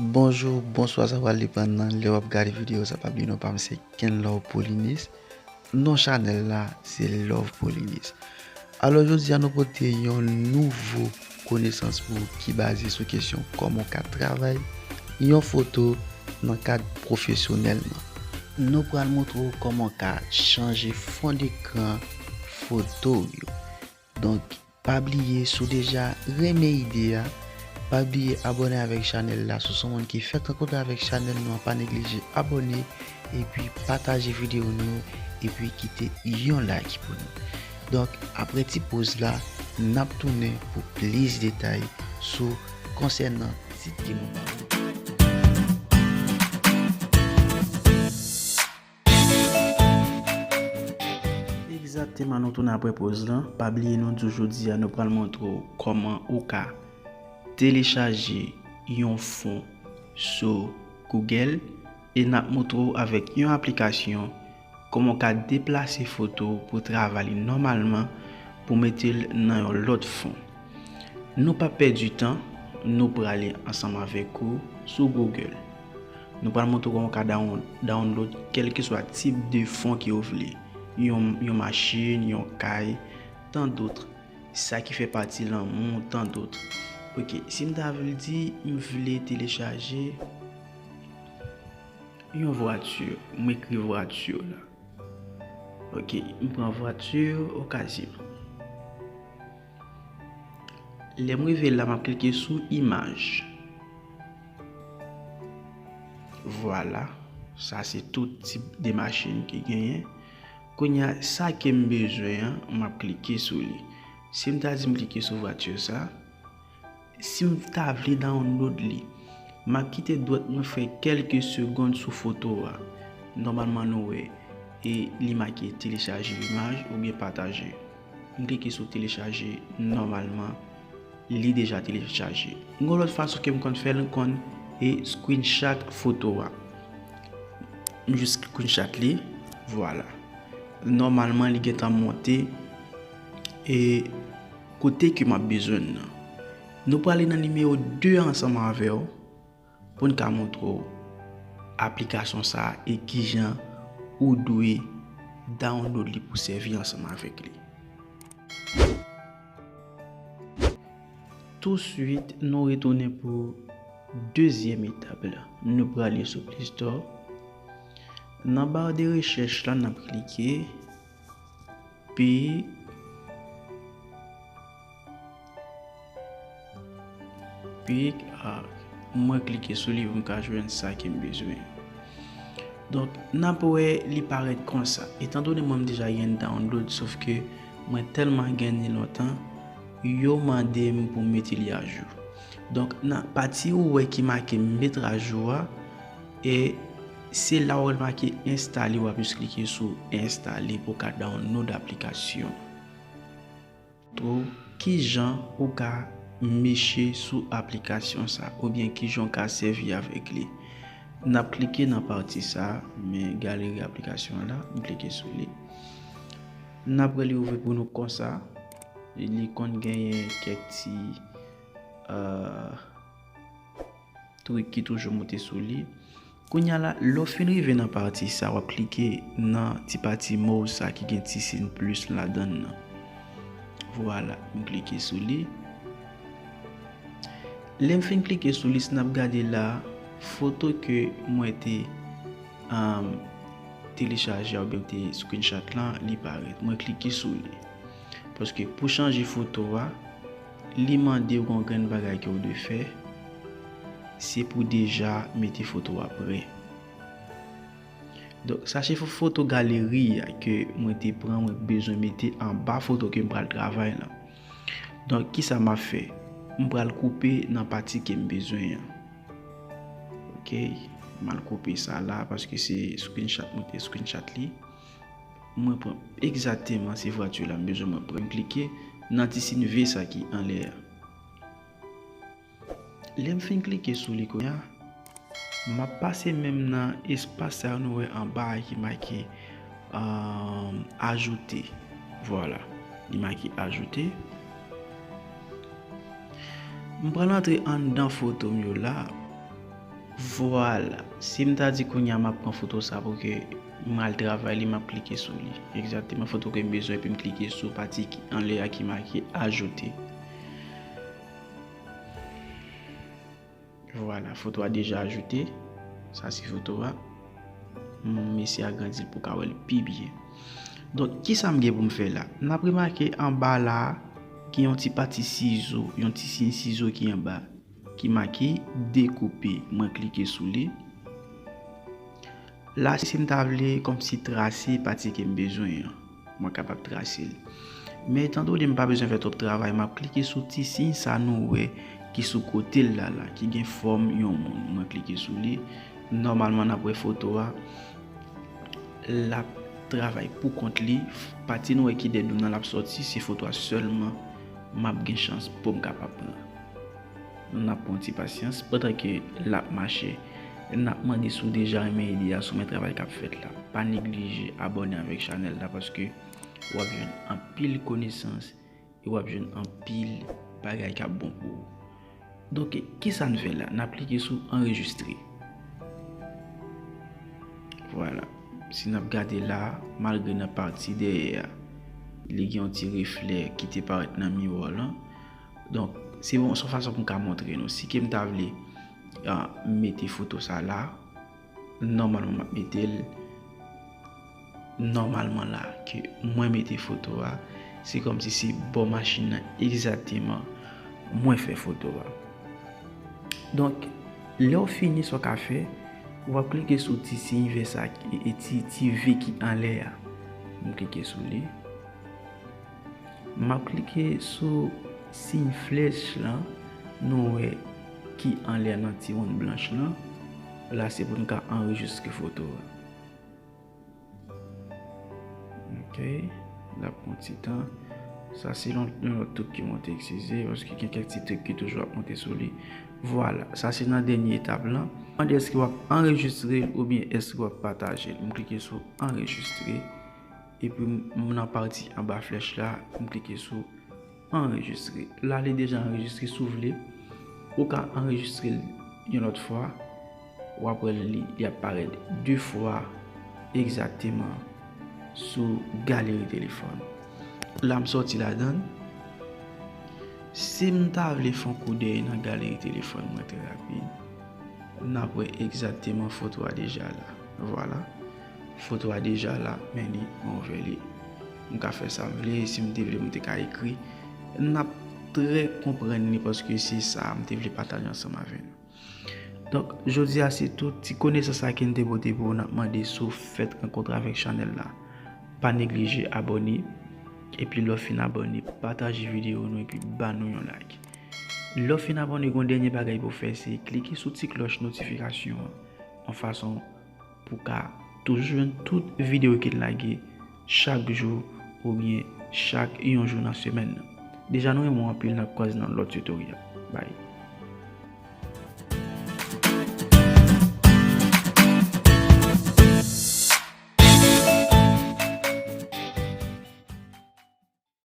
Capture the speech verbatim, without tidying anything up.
Bonjou, bonswa, sa pral depann nan lè w ap gade videyo sa. Pa bliye non pa m se Kenlove Polines. Non chanèl la se Love Polines. Alò, jodi a nou pote yon nouvo konesans pou ou ki baze sou kesyon kòman w ka travay yon foto nan kad pwofesyonèlman. Nou pral montre w kòman w ka chanje fon dekran foto w yo. Donk, pa bliye, si w deja renmen ide a, pa bliye abòne avèk chanèl la. Si w se yon moun ki fèk rankontre avèk chanèl nou an, pa neglije abòne, epi pataje videyo nou yo, epi kite yon like pou nou. Donk, apre ti poz la, n ap tounen pou plis detay sou, konsènan tit ke nou ba ou. Egzakteman, nou tounen apre poz lan. Pa bliye nou di w jodi a, nou pral montre w kòman ou ka telechaje yon fon sou Google e n ap montre w avèk yon aplikasyon kòman w ka deplase foto w pou travay li nòmalman pou mete l nan yon lòt fon. Nou p ap pèdi tan, nou prale ansanm avèk ou sou Google. Nou pral montre w kòman w ka down-, download kèlkeswa tip de fon ke w vle. Yon, yon machin, yon kay, tant d'autres. Sa ki fè pati lanmou, tant d'autres. Ok, si m ta vle di, m vle telechaje yon vwati, m ekri vwati la. Ok, m pran vwati, okazyon. Lè m rive la, m ap klike sou imaj. Vwala, sa se tout tip de machin ki genyen. Kounye a, sa ke m bezwen an, m ap klike sou li. Si m ta di m klike sou vwati sa, si m ta vle download li, m ap kite dwèt mwen fè kèlke segonn sou foto a. Nòmalman, nou wè, e li make telechaje imaj oubyen pataje. M klike sou telechaje, nòmalman, li deja telechaje. Yon lòt fason ke m konn fè l, m konn e screenshot foto a. M jis screenshot li, vwala. Nòmalman, li gentan monte e kote ke m ap bezwen l nan. Nou prale nan nimewo de ansanm avè w pou n ka montre w aplikasyon sa a e kijan ou dwe download li pou sèvi ansanm avèk li. Touswit, nou retounen pou dezyèm etap la. Nou prale sou Play Store. Nan ba de rechèch la, n ap klike P, PicArt. Mwen klike sou li pou m ka jwenn sa ke m bezwen. Donk, n ap wè li parèt konsa. Etandone mwen m deja gen download, sòf ke mwen tèlman gen li lontan, yo mande m pou m mete li ajou. Donk, nan pati ou wè ki make mete ajou a, e se la w wè l make enstale, w ap jis klike sou enstale pou w ka download aplikasyon. Tou, kijan ou ka meche sou aplikasyon sa, oubyen kijan w ka sèvi avèk li. N ap klike nan pati sa, men galeri aplikasyon la, m klike sou li. N ap wè li ouvri pou nou konsa. Li konn genyen kèk ti, euh, trik ki toujou moute sou li. Kounye a la, lè w fin rive nan pati sa, w ap klike nan ti pati mov sa ki gen ti siy plis ladan l nan. Vwala, m klike sou li. Lè m fin klike sou li, si n ap gade la, foto ke mwen te, um, telechaje a oubyen m te screenshot lan, li parèt. Mwen klike sou li. Paske pou chanje foto a, li mande w yon grenn bagay ke w dwe fè, se pou deja mete foto a pre. Donk, sa se fo-, foto galeri a ke mwen te pran, mwen bezwen mete anba foto ke m pral travay lan. Donk, kisa m ap fè? M pral koupe nan pati ke m bezwen an. Ok, m al koupe sa la, paske se screenshot, mwen te screenshot li. Mwen pran egzakteman se vwati la m bezwen mwen pran. M klike nan ti siy V sa ki anlè a. Lè m fin klike sou li kounye a, m ap pase menm nan espas sa nou wè anba a ki make, um, ajoute. Vwala, li make ajoute. M pral antre anndan foto m yo la. Vwala, si m ta di kounye a m ap pran foto sa pou ke m al travay li, m ap klike sou li. Egzakteman foto ke m bezwen, epi m klike sou pati ki anlè a ki make ajoute. Vwala, foto a deja ajoute. Sa se foto a. M esi agrandi l pou ka wè l pi byen. Donk, kisa m gen pou m fè la? N ap remake anba la a, gen yon ti pati sizo, yon ti siy sizo ki anba, ki make dekoupe. Mwen klike sou li. La, si m ta vle kòmsi trase pati ke m bezwen an, mwen kapab trase l. Men, etandone m pa bezwen fè twòp travay, m ap klike sou ti siy sa nou wè ki sou kote l la, la, ki gen fòm yon moun. Mwen klike sou li. Nòmalman, n ap wè foto a, l ap travay pou kont li. Pati nou wè ki dèyè nou nan l ap sòti, se foto a sèlman m ap gen chans pou m kapab pran. N ap pran ti pasyans pandan ke l ap mache. N ap mande si w deja renmen ide a, si w renmen travay k ap fèt la. Pa neglije abòne avèk chanèl la, paske w ap jwenn anpil konesans e w ap jwenn anpil bagay k ap bon pou ou. Donk, kisa n fè la? N ap klike sou anrejistre. Vwala. Si n ap gade la, malgre nan pati dèyè a, li gen yon ti reflè ki te parèt nan miwa lan. Donk, se yon, se yon fason pou m ka montre nou. Si ke m ta vle, ah, mete foto sa la, nòmalman m ap mete l nòmalman la, ke mwen mete foto a, se kòmsi se bò machin nan egzakteman mwen fè foto a. Donk, lè w fini, sa w ka fè, w ap klike sou ti siy vè sa ki, e ti, ti V ki anlè a. M klike sou li. M ap klike sou siy flèch lan, nou wè ki anlè nan ti wonn blanch lan. La, se pou n ka anrejistre foto a. Ok, l ap pran ti tan. Sa se yon, yon lòt tout ki monte, eskize, paske gen kèk ti trik ki toujou ap monte sou li. Vwala, sa se nan dènye etap lan. Mande èske w ap anrejistre l oubyen èske w ap pataje l. M klike sou anrejistre. Epi m, m nan pati anba flèch la, m klike sou anrejistre. La, li deja anrejistre. Si w vle, ou ka anrejistre l yon lòt fwa. W ap wè li, li ap parèt de fwa egzakteman sou galeri telefòn. La, m sòti ladan l. Si m ta vle fè yon koudèy nan galeri telefòn mwen trè rapid, n ap wè egzakteman foto a deja la. Vwala. Foto a deja la, men li, mwen ouvè li. M ka fè sa m vle, si m te vle, m te ka ekri. N ap trè konprann li paske se sa m te vle pataje ansanm avè nou. Donk, jodi a se tout ti konesans sa ke n te pote pou ou. N ap mande si w fèt rankontre avèk chanèl la, pa neglije abòne. Epi lè w fin abòne, pataje videyo nou epi ba nou yon like. Lè w fin abòne, gen yon dènye bagay pou w fè, se klike sou ti klòch notifikasyon an, yon fason pou w ka toujou jwenn tout videyo ke n lage chak jou oubyen chak yon jou nan semèn nan. Deja, nou renmen w anpil, n ap kwaze nan lòt tutorial. Bye.